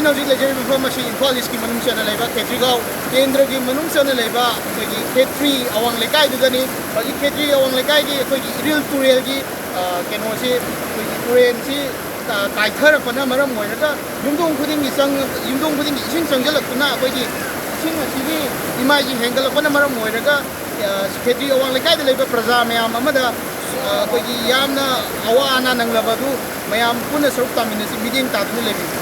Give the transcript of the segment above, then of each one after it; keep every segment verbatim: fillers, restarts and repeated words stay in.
ꯑꯩꯅ ꯍꯧꯖꯤꯛ ꯂꯩꯖꯔꯤꯕ ꯃꯐꯝ ꯑꯁꯤ ꯏꯝꯐꯥꯜ ꯏꯁꯀꯤ ꯃꯅꯨꯡ ꯆꯟꯅ ꯂꯩꯕ ꯈꯦꯇ꯭ꯔꯤꯒꯥꯎ ꯀꯦꯟꯗ꯭ꯔꯒꯤ ꯃꯅꯨꯡ ꯆꯟꯅ ꯂꯩꯕ ꯑꯩꯈꯣꯏꯒꯤ ꯈꯦꯇ꯭ꯔꯤ ꯑꯋꯥꯡ ꯂꯩꯀꯥꯏꯗꯨꯗꯅꯤ꯫ ꯍꯧꯖꯤꯛ ꯈꯦꯇ꯭ꯔꯤ ꯑꯋꯥꯡ ꯂꯩꯀꯥꯏꯒꯤ ꯑꯩꯈꯣꯏꯒꯤ ꯏꯔꯤꯜ ꯇꯨꯔꯦꯜꯒꯤ, ꯑ, ꯀꯩꯅꯣꯁꯤ, ꯑꯩꯈꯣꯏꯒꯤ ꯇꯨꯔꯦꯜꯁꯤ, ꯑ, ꯀꯥꯏꯊꯔꯛꯄꯅ ꯃꯔꯝ ꯑꯣꯏꯔꯒ ꯌꯨꯝꯊꯣꯡ ꯈꯨꯗꯤꯡꯒꯤ ꯆꯪ-, ꯌꯨꯝꯊꯣꯡ ꯈꯨꯗꯤꯡꯒꯤ ꯏꯁꯤꯡ ꯆꯪꯁꯤꯜꯂꯛꯇꯨꯅ ꯑꯩꯈꯣꯏꯒꯤ ꯏꯁꯤꯡ ꯑꯁꯤꯒꯤ ꯏꯃꯥꯏꯁꯤ ꯍꯦꯟꯒꯠꯂꯛꯄꯅ ꯃꯔꯝ ꯑꯣꯏꯔꯒ, ꯑ, ꯈꯦꯇ꯭ꯔꯤ ꯑꯋꯥꯡ ꯂꯩꯀꯥꯏꯗ ꯂꯩꯕ ꯄ꯭ꯔꯖꯥ ꯃꯌꯥꯝ ꯑꯃꯗ, ꯑ, ꯑꯩꯈꯣꯏꯒꯤ ꯌꯥꯝꯅ ꯑꯋꯥ ꯑꯅꯥ ꯅꯪꯂꯕ ꯑꯗꯨ ꯃꯌꯥꯝ ꯄꯨꯟꯅ ꯁꯔꯨꯛ ꯇꯥꯃꯤꯟꯅꯁꯤ, ꯃꯤꯠꯌꯦꯡ ꯇꯥꯗꯨꯅ ꯂꯩꯃꯤꯟꯅꯁꯤ꯫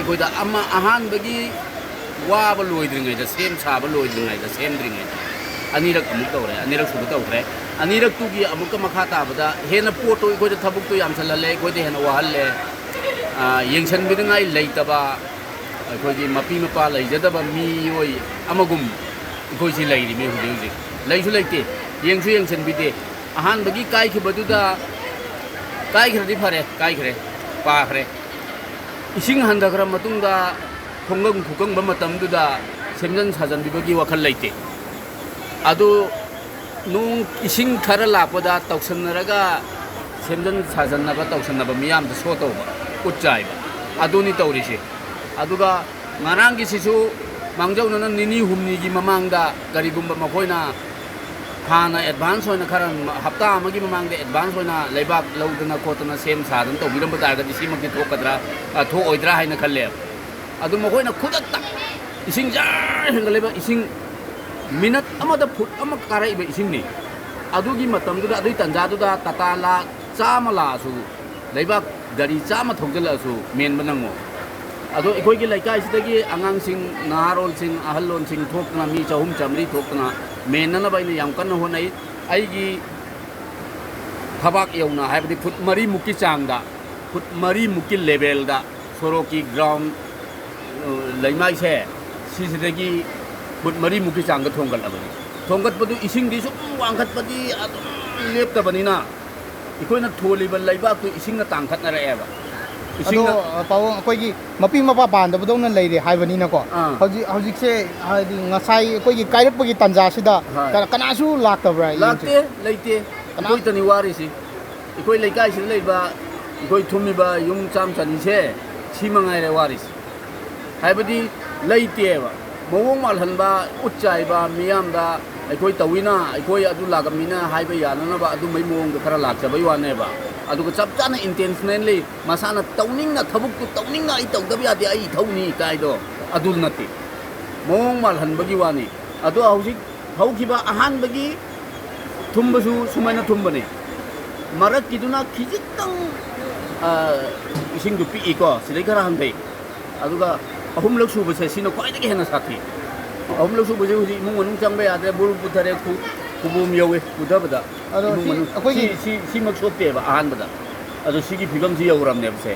ꯑꯩꯈꯣꯏꯗ ꯑꯃ ꯑꯍꯥꯟꯕꯒꯤ ꯋꯥꯕ ꯂꯣꯏꯗ꯭ꯔꯤꯉꯩꯗ, ꯁꯦꯝ ꯁꯥꯕ ꯂꯣꯏꯗ꯭ꯔꯤꯉꯩꯗ, ꯁꯦꯝꯗ꯭ꯔꯤꯉꯩꯗ ꯑꯅꯤꯔꯛ ꯑꯃꯨꯛ ꯇꯧꯔꯦ, ꯑꯅꯤꯔꯛ ꯁꯨꯕ ꯇꯧꯈ꯭ꯔꯦ꯫ ꯑꯅꯤꯔꯛꯇꯨꯒꯤ ꯑꯃꯨꯛꯀ ꯃꯈꯥ ꯇꯥꯕꯗ ꯍꯦꯟꯅ ꯄꯣꯠꯇꯣ ꯑꯩꯈꯣꯏꯗ ꯊꯕꯛꯇꯣ ꯌꯥꯝꯁꯜꯍꯜꯂꯦ, ꯑꯩꯈꯣꯏꯗ ꯍꯦꯟꯅ ꯋꯥꯍꯜꯂꯦ꯫ ꯑꯥ, ꯌꯦꯡꯁꯤꯟꯕꯤꯅꯤꯡꯉꯥꯏ ꯂꯩꯇꯕ, ꯑꯩꯈꯣꯏꯒꯤ ꯃꯄꯤ ꯃꯄꯥ ꯂꯩꯖꯗꯕ ꯃꯤꯑꯣꯏ ꯑꯃꯒꯨꯝ ꯑꯩꯈꯣꯏꯁꯤ ꯂꯩꯔꯤꯃꯤ ꯍꯧꯖꯤꯛ ꯍꯧꯖꯤꯛ꯫ ꯂꯩꯁꯨ ꯂꯩꯇꯦ, ꯌꯦꯡꯁꯨ ꯌꯦꯡꯁꯤꯟꯕꯤꯗꯦ꯫ ꯑꯍꯥꯟꯕꯒꯤ ꯀꯥꯏꯈꯤꯕꯗꯨꯗ, ꯀꯥꯏꯈ꯭ꯔꯗꯤ ꯐꯔꯦ, ꯀꯥꯏꯈ꯭ꯔꯦ, ꯄꯥꯈ꯭ꯔꯦ꯫ ꯏꯁꯤꯡ ꯍꯟꯊꯈ꯭ꯔ ꯃꯇꯨꯡꯗ ꯈꯣꯡꯒꯪ ꯈꯨꯀꯪꯕ ꯃꯇꯝꯗꯨꯗ ꯁꯦꯝꯖꯤꯟ ꯁꯥꯖꯤꯟꯕꯤꯕꯒꯤ ꯋꯥꯈꯜ ꯂꯩꯇꯦ꯫ ꯑꯗꯨ ꯅꯣꯡ ꯏꯁꯤꯡ ꯈꯔ ꯂꯥꯛꯄꯗ ꯇꯧꯁꯟꯅꯔꯒ ꯁꯦꯝꯖꯤꯟ ꯁꯥꯖꯟꯅꯕ, ꯇꯧꯁꯟꯅꯕ, ꯃꯤꯌꯥꯝꯗ ꯁꯣ ꯇꯧꯕ, ꯎꯠ ꯆꯥꯏꯕ, ꯑꯗꯨꯅꯤ ꯇꯧꯔꯤꯁꯦ꯫ ꯑꯗꯨꯒ ꯉꯔꯥꯡꯒꯤꯁꯤꯁꯨ ꯃꯥꯡꯖꯧꯅꯅ ꯅꯤꯅꯤ ꯍꯨꯝꯅꯤꯒꯤ ꯃꯃꯥꯡꯗ ꯀꯔꯤꯒꯨꯝꯕ ꯃꯈꯣꯏꯅ ꯍꯥꯟꯅ ꯑꯦꯗꯚꯥꯟꯁ ꯑꯣꯏꯅ ꯈꯔ ꯍꯞꯇꯥ ꯑꯃꯒꯤ ꯃꯃꯥꯡꯗ ꯑꯦꯗꯚꯥꯟꯁ ꯑꯣꯏꯅ ꯂꯩꯕꯥꯛ ꯂꯧꯗꯅ ꯈꯣꯠꯇꯅ ꯁꯦꯝ ꯁꯥꯗꯅ ꯇꯧꯕꯤꯔꯝꯕ ꯇꯥꯔꯒꯗꯤ ꯁꯤꯃꯛꯇꯤ ꯊꯣꯛꯀꯗ꯭ꯔꯥ, ꯑ, ꯊꯣꯛꯑꯣꯏꯗ꯭ꯔꯥ ꯍꯥꯏꯅ ꯈꯜꯂꯦꯕ꯫ ꯑꯗꯨ ꯃꯈꯣꯏꯅ ꯈꯨꯗꯛꯇ ꯏꯁꯤꯡ ꯖꯔ ꯍꯦꯟꯒꯠꯂꯛꯏꯕ, ꯏꯁꯤꯡ ꯃꯤꯅꯠ ꯑꯃꯗ ꯐꯨꯠ ꯑꯃ ꯀꯥꯔꯛꯏꯕ ꯏꯁꯤꯡꯅꯤ꯫ ꯑꯗꯨꯒꯤ ꯃꯇꯝꯗꯨꯗ, ꯑꯗꯨꯒꯤ ꯇꯥꯟꯖꯥꯗꯨꯗ ꯇꯥꯇꯥ ꯂꯥꯈ ꯆꯥꯝꯃ ꯂꯥꯛꯑꯁꯨ, ꯂꯩꯕꯥꯛ ꯒꯥꯔꯤ ꯆꯥꯝꯃ ꯊꯧꯖꯤꯜꯂꯛꯑꯁꯨ ꯃꯦꯟꯕ ꯅꯪꯉꯣꯏ꯫ ꯑꯗꯣ ꯑꯩꯈꯣꯏꯒꯤ ꯂꯩꯀꯥꯏꯁꯤꯗꯒꯤ ꯑꯉꯥꯡꯁꯤꯡ, ꯅꯍꯥꯔꯣꯜꯁꯤꯡ, ꯑꯍꯜꯂꯣꯟꯁꯤꯡ ꯊꯣꯛꯇꯅ, ꯃꯤ ꯆꯍꯨꯝ ꯆꯥꯃꯔꯤ ꯊꯣꯛꯇꯅ ꯃꯦꯟꯅꯅꯕ ꯑꯩꯅ ꯌꯥꯝ ꯀꯟꯅ ꯍꯣꯠꯅꯩ꯫ ꯑꯩꯒꯤ ꯊꯕꯥꯛ ꯌꯧꯅ, ꯍꯥꯏꯕꯗꯤ ꯐꯨꯠ ꯃꯔꯤꯃꯨꯛꯀꯤ ꯆꯥꯡꯗ, ꯐꯨꯠ ꯃꯔꯤꯃꯨꯛꯀꯤ ꯂꯦꯚꯦꯜꯗ ꯁꯣꯔꯣꯛꯀꯤ ꯒ꯭ꯔꯥꯎꯟ, ꯑ, ꯂꯩꯃꯥꯏꯁꯦ, ꯁꯤꯁꯤꯗꯒꯤ ꯐꯨꯠ ꯃꯔꯤꯃꯨꯛꯀꯤ ꯆꯥꯡꯗ ꯊꯣꯡꯒꯠꯂꯕꯅꯤ꯫ ꯊꯣꯡꯒꯠꯄꯗꯨ ꯏꯁꯤꯡꯗꯤ ꯁꯨꯝ ꯋꯥꯡꯈꯠꯄꯗꯤ ꯑꯗꯨꯝ ꯂꯦꯞꯇꯕꯅꯤꯅ, ꯑꯩꯈꯣꯏꯅ ꯊꯣꯜꯂꯤꯕ ꯂꯩꯕꯥꯛꯇꯨ ꯏꯁꯤꯡꯅ ꯇꯥꯡꯈꯠꯅꯔꯛꯑꯦꯕ꯫ ꯑꯗꯣ, ꯏꯁꯤꯡꯅ ꯑ, ꯄꯥꯕꯨꯡ, ꯑꯩꯈꯣꯏꯒꯤ ꯃꯄꯤ ꯃꯄꯥ ꯄꯥꯟꯗꯕꯗꯧꯅ ꯂꯩꯔꯦ ꯍꯥꯏꯕꯅꯤꯅꯀꯣ꯫ ꯑꯥ꯫ ꯍꯧꯖꯤꯛ, ꯍꯧꯖꯤꯛꯁꯦ, ꯍꯥꯏꯗꯤ, ꯉꯁꯥꯏ ꯑꯩꯈꯣꯏꯒꯤ ꯀꯥꯏꯔꯛꯄꯒꯤ ꯇꯥꯟꯖꯥꯁꯤꯗ ꯍꯣꯏ꯫ ꯀꯅꯥ-, ꯀꯅꯥꯁꯨ ꯂꯥꯛꯇꯕ꯭ꯔꯥ ꯌꯦꯡꯁꯦ? ꯂꯥꯛꯇꯦ, ꯂꯩꯇꯦ꯫ ꯀꯅꯥ? ꯑꯩꯈꯣꯏꯇꯅꯤ ꯋꯥꯔꯤꯁꯤ꯫ ꯑꯩꯈꯣꯏ ꯂꯩꯀꯥꯏꯁꯤꯗ ꯂꯩꯕ, ꯑꯩꯈꯣꯏ ꯊꯨꯝꯃꯤꯕ ꯌꯨꯝ ꯆꯥꯝ ꯆꯅꯤꯁꯦ, ꯁꯤ ꯃꯉꯥꯏꯔꯦ ꯋꯥꯔꯤꯁꯤ꯫ ꯍꯥꯏꯕꯗꯤ ꯂꯩꯇꯦꯕ꯫ ꯃꯑꯣꯡ ꯃꯥꯜꯍꯟꯕ, ꯎꯠ ꯆꯥꯏꯕ, ꯃꯤꯌꯥꯝꯗ ꯑꯩꯈꯣꯏ ꯇꯧꯏꯅ, ꯑꯩꯈꯣꯏ ꯑꯗꯨ ꯂꯥꯛꯑꯝꯃꯤꯅ ꯍꯥꯏꯕ ꯌꯥꯅꯅꯕ ꯑꯗꯨꯝꯕꯩ ꯃꯑꯣꯡꯗ ꯈꯔ ꯂꯥꯛꯆꯕꯩ ꯋꯥꯅꯦꯕ꯫ ꯑꯗꯨꯒ ꯆꯞ ꯆꯥꯅ intentionally ꯃꯁꯥꯅ ꯇꯧꯅꯤꯡꯅ, ꯊꯕꯛꯇꯨ ꯇꯧꯅꯤꯡꯅ "ꯑꯩ ꯇꯧꯗꯕ ꯌꯥꯗꯦ, ꯑꯩ ꯏꯊꯧꯅꯤ" ꯀꯥꯏꯗꯣ ꯑꯗꯨ ꯅꯠꯇꯦ꯫ ꯃꯑꯣꯡ ꯃꯥꯜꯍꯟꯕꯒꯤ ꯋꯥꯅꯤ꯫ ꯑꯗꯣ ꯍꯧꯖꯤꯛ ꯍꯧꯈꯤꯕ ꯑꯍꯥꯟꯕꯒꯤ ꯊꯨꯝꯕꯁꯨ ꯁꯨꯃꯥꯏꯅ ꯊꯨꯝꯕꯅꯦ꯫ ꯃꯔꯛꯀꯤꯗꯨꯅ ꯈꯤꯖꯤꯛꯇꯪ, ꯑ, ꯏꯁꯤꯡꯗꯨ ꯄꯤꯛꯏꯀꯣ, ꯁꯤꯗꯩ ꯈꯔ ꯍꯟꯊꯩ꯫ ꯑꯗꯨꯒ ꯑꯍꯨꯝꯂꯛ ꯁꯨꯕꯁꯦ, ꯁꯤꯅ ꯈ꯭ꯋꯥꯏꯗꯒꯤ ꯍꯦꯟꯅ ꯁꯥꯊꯤ꯫ ꯑꯍꯨꯝꯂꯛ ꯁꯨꯕꯁꯦ ꯍꯧꯖꯤꯛ ꯏꯃꯨꯡ ꯃꯅꯨꯡ ꯆꯪꯕ ꯌꯥꯗ꯭ꯔꯦ, ꯕꯨꯔꯨ ꯄꯨꯊꯔꯦ, ꯈꯨ-, ꯈꯨꯕꯣꯝ ꯌꯧꯋꯦ ꯄꯨꯊꯕꯗ꯫ ꯑꯗꯣ ꯏꯃꯨꯡ ꯁꯤ ꯃꯅꯨꯡ, ꯑꯩꯈꯣꯏꯒꯤ ꯁꯤ, ꯁꯤ, ꯁꯤꯃꯛ ꯁꯣꯛꯇꯦꯕ ꯑꯍꯥꯟꯕꯗ꯫ ꯑꯗꯣ ꯁꯤꯒꯤ ꯐꯤꯕꯝꯁꯤ ꯌꯧꯔꯕꯅꯦꯕ ꯁꯦ꯫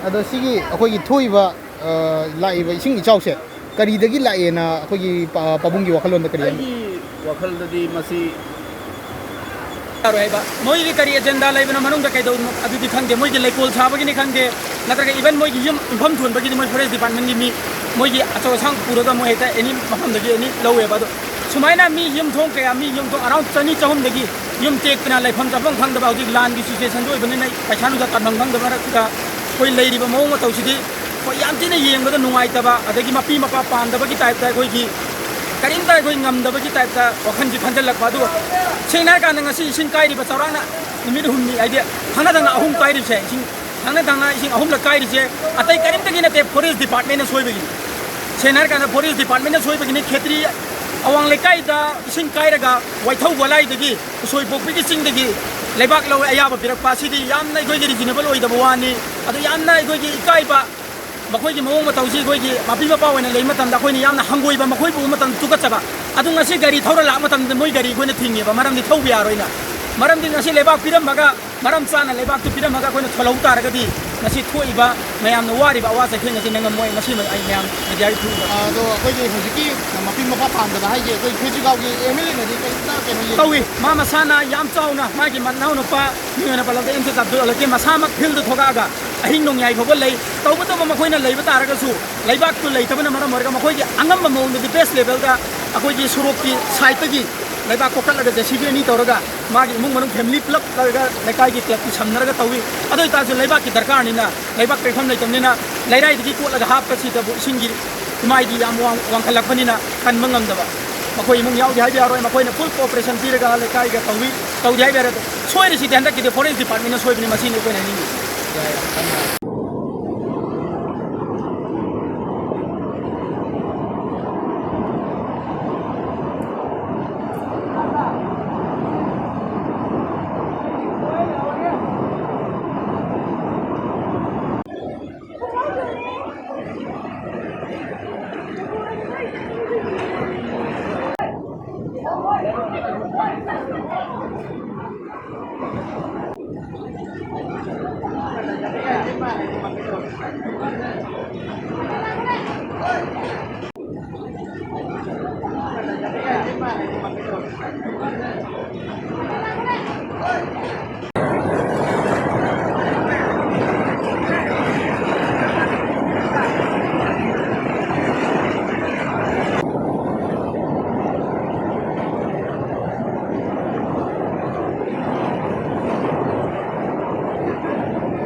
ꯑꯗꯣ ꯁꯤꯒꯤ ꯑꯩꯈꯣꯏꯒꯤ ꯊꯣꯛꯏꯕ, ꯑ, ꯂꯥꯛꯏꯕ ꯏꯁꯤꯡ ꯏꯆꯥꯎꯁꯦ ꯀꯔꯤꯗꯒꯤ ꯂꯥꯛꯑꯦꯅ ꯑꯩꯈꯣꯏꯒꯤ ꯄꯥ-, ꯄꯥꯕꯨꯡꯒꯤ ꯋꯥꯈꯜꯂꯣꯟꯗ ꯀꯔꯤ ꯍꯥꯏꯅꯤ? ꯑꯩꯒꯤ ꯋꯥꯈꯜꯗꯗꯤ ꯃꯁꯤ ꯌꯥꯔꯣꯏ ꯍꯥꯏꯕ꯫ ꯃꯣꯏꯒꯤ ꯀꯔꯤ ꯑꯦꯖꯦꯟꯗꯥ ꯂꯩꯕꯅꯣ, ꯃꯅꯨꯡꯗ ꯀꯩꯗꯧꯕꯅꯣ ꯑꯗꯨꯗꯤ ꯈꯪꯗꯦ꯫ ꯃꯣꯏꯒꯤ ꯂꯩꯀꯣꯜ ꯁꯥꯕꯒꯤꯅꯤ ꯈꯪꯗꯦ, ꯅꯠꯇ꯭ꯔꯒ even ꯃꯣꯏꯒꯤ ꯌꯨꯝ ꯌꯨꯝꯐꯝ ꯊꯣꯟꯕꯒꯤꯗꯤ ꯃꯣꯏ ꯐꯣꯔꯦꯁ ꯗꯤꯄꯥꯔꯠꯃꯦꯟꯒꯤ ꯃꯤ, ꯃꯣꯏꯒꯤ ꯑꯆꯧ ꯑꯁꯥꯡ ꯄꯨꯔꯒ ꯃꯣꯏ ꯍꯦꯛꯇ ꯑꯦꯅꯤ ꯃꯐꯝꯗꯒꯤ ꯑꯦꯅꯤ ꯂꯧꯋꯦꯕ꯫ ꯑꯗꯣ ꯁꯨꯃꯥꯏꯅ ꯃꯤ ꯌꯨꯝꯊꯣꯡ ꯀꯌꯥ, ꯃꯤ ꯌꯨꯝꯊꯣꯡ around ꯆꯅꯤ ꯆꯍꯨꯝꯗꯒꯤ ꯌꯨꯝ ꯇꯦꯛꯇꯅ ꯂꯩꯐꯝ ꯆꯥꯐꯝ ꯈꯪꯗꯕ, ꯍꯧꯖꯤꯛ ꯂꯥꯟꯒꯤ ꯁꯤꯆꯨꯋꯦꯁꯟꯁꯨ ꯑꯣꯏꯕꯅꯤꯅ ꯄꯩꯁꯥ ꯅꯨꯡꯁꯥ ꯇꯥꯟꯐꯝ ꯈꯪꯗꯕ ꯃꯔꯛꯁꯤꯗ ꯑꯩꯈꯣꯏ ꯂꯩꯔꯤꯕ ꯃꯑꯣꯡ ꯃꯇꯧꯁꯤꯗꯤ ꯑꯩꯈꯣꯏ ꯌꯥꯝ ꯊꯤꯅ ꯌꯦꯡꯕꯗ ꯅꯨꯡꯉꯥꯏꯇꯕ, ꯑꯗꯒꯤ ꯃꯄꯤ ꯃꯄꯥ ꯄꯥꯝꯗꯕꯒꯤ ꯇꯥꯏꯞꯇ ꯑꯩꯈꯣꯏꯒꯤ ꯀꯔꯤꯝꯇ ꯑꯩꯈꯣꯏ ꯉꯝꯗꯕꯒꯤ ꯇꯥꯏꯞꯇ ꯋꯥꯈꯜꯁꯤ ꯈꯟꯖꯜꯂꯛꯄ꯫ ꯑꯗꯨꯒ ꯁꯦꯡꯅ ꯍꯥꯏꯔꯀꯥꯟꯗ ꯉꯁꯤ ꯏꯁꯤꯡ ꯀꯥꯏꯔꯤꯕ ꯆꯥꯎꯔꯥꯛꯅ ꯅꯨꯃꯤꯠ ꯍꯨꯝꯅꯤ, ꯍꯥꯏꯗꯤ ꯊꯪꯅ ꯊꯪꯅ ꯑꯍꯨꯝ ꯀꯥꯏꯔꯤꯕꯁꯦ, ꯏꯁꯤꯡ ꯊꯪꯅ ꯊꯪꯅ ꯏꯁꯤꯡ ꯑꯍꯨꯝꯂꯛ ꯀꯥꯏꯔꯤꯁꯦ ꯑꯇꯩ ꯀꯔꯤꯝꯇꯒꯤ ꯅꯠꯇꯦ, ꯐꯣꯔꯦꯁ ꯗꯤꯄꯥꯔꯠꯃꯦꯟꯅ ꯁꯣꯏꯕꯒꯤꯅꯤ꯫ ꯁꯦꯡꯅ ꯍꯥꯏꯔꯀꯥꯟꯗ ꯐꯣꯔꯦꯁ ꯗꯤꯄꯥꯔꯠꯃꯦꯟꯅ ꯁꯣꯏꯕꯒꯤꯅꯤ꯫ ꯈꯦꯇ꯭ꯔꯤ ꯑꯋꯥꯡ ꯂꯩꯀꯥꯏꯗ ꯏꯁꯤꯡ ꯀꯥꯏꯔꯒ ꯋꯥꯏꯊꯧ ꯒꯣꯂꯥꯏꯗꯒꯤ ꯎꯁꯣꯏ ꯄꯣꯛꯄꯤꯒꯤ ꯆꯤꯡꯗꯒꯤ ꯂꯩꯕꯥꯛ ꯂꯧꯋꯦ ꯑꯌꯥꯕ ꯄꯤꯔꯛꯄ ꯑꯁꯤꯗꯤ ꯌꯥꯝꯅ ꯑꯩꯈꯣꯏꯒꯤ ꯔꯤꯖꯅꯦꯕꯜ ꯑꯣꯏꯗꯕ ꯋꯥꯅꯤ꯫ ꯑꯗꯨ ꯌꯥꯝꯅ ꯑꯩꯈꯣꯏꯒꯤ ꯏꯀꯥꯏꯕ꯫ ꯃꯈꯣꯏꯒꯤ ꯃꯑꯣꯡ ꯃꯇꯧꯁꯤ ꯑꯩꯈꯣꯏꯒꯤ ꯃꯄꯤ ꯃꯄꯥ ꯑꯣꯏꯅ ꯂꯩꯕ ꯃꯇꯝꯗ ꯑꯩꯈꯣꯏꯅ ꯌꯥꯝꯅ ꯍꯪꯒꯣꯏꯕ, ꯃꯈꯣꯏꯕꯨ ꯎꯕ ꯃꯇꯝꯗ ꯇꯨꯀꯠꯆꯕ꯫ ꯑꯗꯨ ꯉꯁꯤ ꯒꯥꯔꯤ ꯊꯧꯔ ꯂꯥꯛꯄ ꯃꯇꯝꯗ ꯃꯣꯏ ꯒꯥꯔꯤ ꯑꯩꯈꯣꯏꯅ ꯊꯤꯡꯉꯦꯕ, ꯃꯔꯝꯗꯤ ꯊꯧꯕ ꯌꯥꯔꯣꯏꯅ꯫ ꯃꯔꯝꯗꯤ ꯉꯁꯤ ꯂꯩꯕꯥꯛ ꯄꯤꯔꯝꯃꯒ, ꯃꯔꯝ ꯆꯥꯅ ꯂꯩꯕꯥꯛꯇꯨ ꯄꯤꯔꯝꯃꯒ ꯑꯩꯈꯣꯏꯅ ꯊꯣꯜꯍꯧ ꯇꯥꯔꯒꯗꯤ ꯉꯁꯤ ꯊꯣꯛꯏꯕ ꯃꯌꯥꯝꯅ ꯋꯥꯔꯤꯕ ꯑꯋꯥ ꯆꯩꯊꯦꯡ ꯑꯁꯤ ꯅꯪꯉꯝꯃꯣꯏ꯫ ꯃꯁꯤꯃ ꯑꯩ ꯃꯌꯥꯝ ꯃꯦꯗꯤꯌꯥꯒꯤ ꯊ꯭ꯔꯨꯗ ꯑꯗꯣ ꯑꯩꯈꯣꯏꯒꯤ ꯍꯧꯖꯤꯛꯀꯤ ꯃꯄꯤ ꯃꯄꯥ ꯄꯥꯝꯗꯕ ꯍꯥꯏꯁꯦ ꯑꯩꯈꯣꯏ ꯈꯦꯖꯤꯒꯥꯎꯒꯤ ꯑꯦꯝ ꯑꯦꯜ ꯑꯦꯅꯗꯤ ꯀꯔꯤꯝꯇ ꯀꯩꯅꯣ ꯌꯦꯡ- ꯇꯧꯏ꯫ ꯃꯥ ꯃꯁꯥꯅ ꯌꯥꯝ ꯆꯥꯎꯅ ꯃꯥꯒꯤ ꯃꯅꯥꯎꯅꯨꯄꯥ ꯃꯤꯡ ꯑꯣꯏꯅ ꯄꯜꯂꯕꯗ ꯑꯦꯝ ꯁꯤ ꯑꯕꯗꯨꯜ ꯑꯂꯛꯀꯤ ꯃꯁꯥꯃꯛ ꯐꯤꯜꯗ ꯊꯣꯛꯂꯛꯑꯒ ꯑꯍꯤꯡ ꯅꯣꯡꯌꯥꯏ ꯐꯥꯎꯕ ꯂꯩ꯫ ꯇꯧꯕꯇꯕꯨ ꯃꯈꯣꯏꯅ ꯂꯩꯕ ꯇꯥꯔꯒꯁꯨ ꯂꯩꯕꯥꯛꯇꯨ ꯂꯩꯇꯕꯅ ꯃꯔꯝ ꯑꯣꯏꯔꯒ ꯃꯈꯣꯏꯒꯤ ꯑꯉꯝꯕ ꯃꯑꯣꯡꯗꯗꯤ ꯕꯦꯁ ꯂꯦꯚꯦꯜꯗ ꯑꯩꯈꯣꯏꯒꯤ ꯁꯣꯔꯣꯛꯀꯤ ꯁꯥꯏꯠꯇꯒꯤ ꯂꯩꯕꯥꯛ ꯀꯣꯛꯈꯠꯂꯒ ꯖꯦ ꯁꯤ ꯕꯤ ꯑꯅꯤ ꯇꯧꯔꯒ ꯃꯥꯒꯤ ꯏꯃꯨꯡ ꯃꯅꯨꯡ ꯐꯦꯃꯤꯂꯤ ꯄꯨꯂꯞ ꯂꯩꯔꯒ ꯂꯩꯀꯥꯏꯒꯤ ꯀ꯭ꯂꯕꯀꯤ ꯁꯝꯅꯔꯒ ꯇꯧꯏ꯫ ꯑꯗꯨ ꯑꯣꯏꯇꯥꯔꯁꯨ ꯂꯩꯕꯥꯛꯀꯤ ꯗꯔꯀꯥꯔꯅꯤꯅ ꯂꯩꯕꯥꯛ ꯄꯦꯛꯐꯝ ꯂꯩꯇꯕꯅꯤꯅ ꯂꯩꯔꯥꯏꯗꯒꯤ ꯀꯣꯠꯂꯒ ꯍꯥꯞꯄꯁꯤꯗꯕꯨ ꯏꯁꯤꯡꯒꯤ ꯏꯃꯥꯏꯗꯤ ꯌꯥꯝ ꯋꯥꯡ-, ꯋꯥꯡꯈꯠꯂꯛꯄꯅꯤꯅ ꯀꯟꯕ ꯉꯝꯗꯕ꯫ ꯃꯈꯣꯏ ꯏꯃꯨꯡ ꯌꯥꯎꯗꯦ ꯍꯥꯏꯕ ꯌꯥꯔꯣꯏ꯫ ꯃꯈꯣꯏꯅ ꯐꯨꯜ ꯀꯣꯑꯣꯄꯔꯦꯁꯟ ꯄꯤꯔꯒ ꯂꯩꯀꯥꯏꯒ ꯇꯧꯏ꯫ ꯇꯧꯗꯦ ꯍꯥꯏꯕ ꯌꯥꯔꯣꯏ꯫ ꯁꯣꯏꯔꯤꯁꯤꯗꯤ ꯍꯟꯗꯛꯀꯤꯗꯤ ꯐꯣꯔꯦꯁ ꯗꯤꯄꯥꯔꯠꯃꯦꯟꯅ ꯁꯣꯏꯕꯅꯤ, ꯃꯁꯤꯅꯤ ꯑꯩꯈꯣꯏꯅ ꯍꯥꯏꯅꯤꯡꯉꯤꯁꯤ꯫